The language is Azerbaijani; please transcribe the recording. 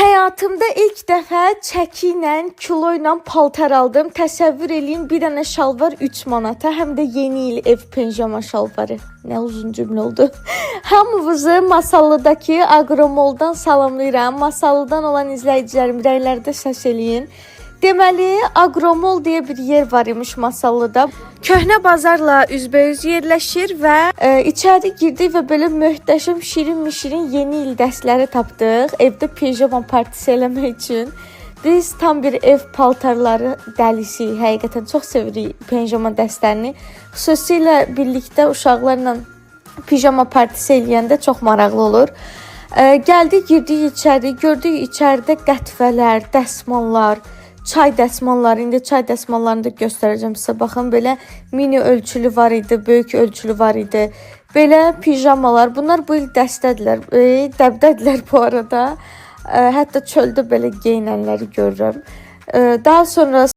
Həyatımda ilk dəfə çəki ilə, kilo ilə paltar aldım. Təsəvvür eləyin, bir dənə şalvar 3 manata, həm də yeni il ev pijama şalvarı. Nə uzun cümlə oldu. Hamınızı Masallıdakı Agromoldan salamlayıram. Masallıdan olan izləyicilərim, rəylərdə səs eləyin. Deməli, Agromol deyə bir yer var imiş Masallıda. Köhnə bazarla üzbəüz yerləşir və içəri girdik və belə möhtəşəm şirin-mişirin yeni il dəstləri tapdıq. Evdə pijama partisi eləmək üçün. Biz tam bir ev paltarları dəlisiyik. Həqiqətən çox sevirik pijama dəstlərini. Xüsusilə birlikdə uşaqlarla pijama partisi eləyəndə çox maraqlı olur. Gəldik, girdik içəri, gördük içəridə qətvələr, dəsmallar, çay dəsmalları. İndi çay dəsmallarını da göstərəcəm sizə. Baxın, belə mini ölçülü var idi, böyük ölçülü var idi. Belə pijamalar. Bunlar bu il dəstədilər, dəbdədilər bu arada. Hətta çöldə belə geyinənləri görürəm. Daha sonra